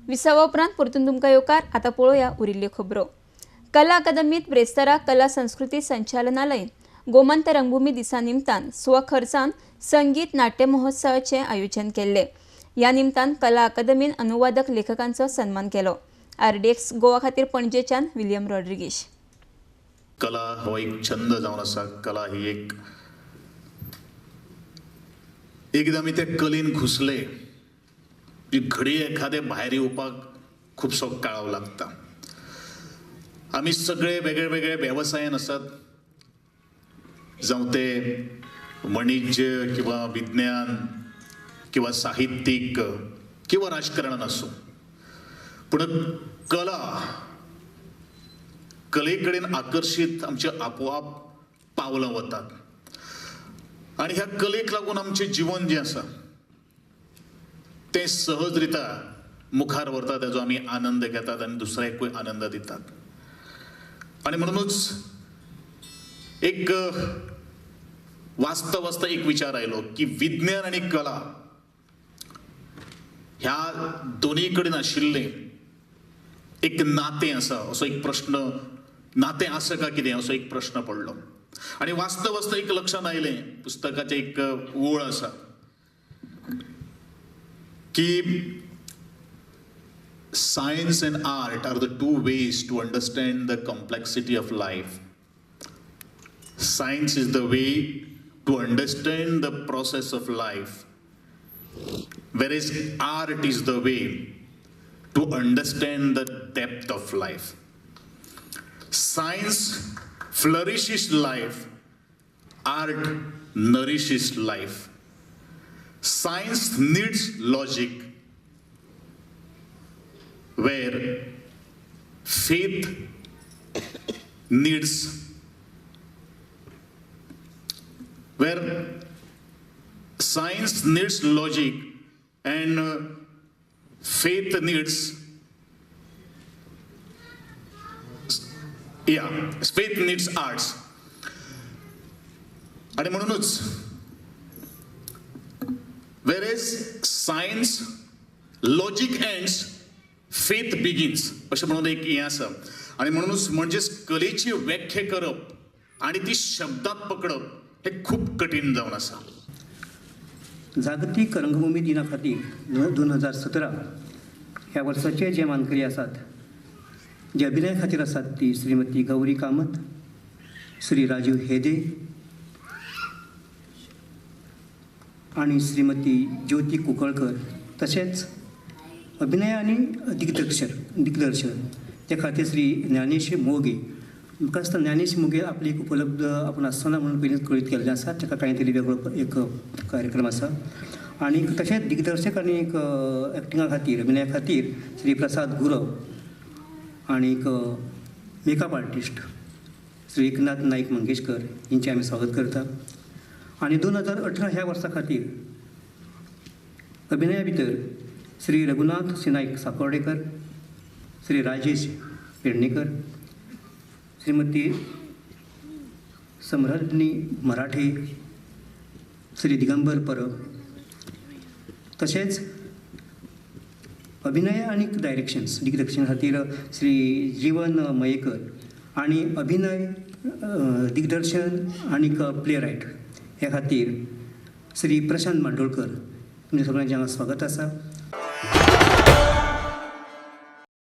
विसावा उपरांत परतून तुमकां येवकार. आतां पळोवया उरिल्ल्यो खबरो. कला अकादमीत ब्रेस्तारा कला संस्कृती संचालनालय गोमंत रंगभूमी दिसा निमतान स्वखर्चान संगीत नाट्य महोत्सवाचें आयोजन केल्लें. ह्या निमतान कला अकादमीन अनुवादक लेखकांचो सन्मान केलो. आरडीएक्स गोवा खातीर पणजेच्यान विलियम रॉड्रिगीश. कला हो एक छंद जावन आसा. कला ही एक एकदां आमी ते कलेन घुसले की घडये एखादे भायर येवपाक खुबसो काळाव लागता. आमी सगळे वेगळे वेगळे वेवसायान आसात, जावं ते वाणिज्य किंवा विज्ञान किंवा साहित्यीक किंवा राजकारणान आसूं, पूण कला कले कडेन आकर्शीत आमचे आपोआप पावलां वतात आनी ह्या कलेक लागून आमचें जिवन जें आसा तें सहज रित्या मुखार व्हरता. ताजो आमी आनंद घेतात आनी दुसऱ्याकूय आनंद दितात. आनी म्हणूनच एक वाचता वाचता एक विचार आयलो की विज्ञान आनी कला ह्या दोनी कडेन आशिल्लें एक नातें आसा असो एक प्रश्न, नातें आसा काय कितें असो एक प्रश्न पडलो. आनी वाचता वाचता एक लक्षांत आयलें, पुस्तकाचें एक ओळ आसा की science and art are the two ways to understand the complexity of life. Science is the way to understand the process of life, whereas art is the way to understand the depth of life. Science flourishes life, art nourishes life. Science needs logic, where faith needs, where science needs logic and faith needs, yeah, faith needs arts. आणि म्हणूनच whereas science logic ends, faith begins अशें म्हणून एक हें आसा. आनी म्हणूनच म्हणजेच कलेची व्याख्या करप आनी ती शब्दांत पकडप हे खूब कठीण जावन आसा. जागतीक रंगभूमी दिना खातीर 2017 ह्या वर्साचे जे मानकरी आसात, जे अभिनया खातीर आसात ती श्रीमती गौरी कामत, श्री राजीव हेदे आनी श्रीमती ज्योती कुंकळकर, तशेंच अभिनय आनी दिग्दर्शन ते खातीर श्री ज्ञानेश मोगे. म्हाका दिसता ज्ञानेश मोगे आपली एक उपलब्ध आपूण आसतना म्हणून पयलींच कळीत केल्लें आसा, ताका कांय तरी वेगळो एक कार्यक्रम आसा. आनी तशेंच दिग्दर्शक आनी एक एक्टिंगा खातीर अभिनया खातीर श्री प्रसाद गुरव आनीक मेकअप आर्टिस्ट श्री एकनाथ नायक मंगेशकर हेंचें आमी स्वागत करता. आनी 2018 ह्या वर्सा खातीर अभिनया भितर श्री रघुनाथ सिनायक साकोर्डेकर, श्री राजेश पेडणेकर, श्रीमती सम्राज्ञी मराठे, श्री दिगंबर परब, तशेंच अभिनय आनी डायरेक्शन्स दिग्दर्शन खातीर श्री जीवन मयेकर आनी अभिनय दिग्दर्शन आनीक प्ले रायट ह्या खातीर श्री प्रशांत मांडोळकर. तुमचें सगळ्यांचें हांगा स्वागत आसा.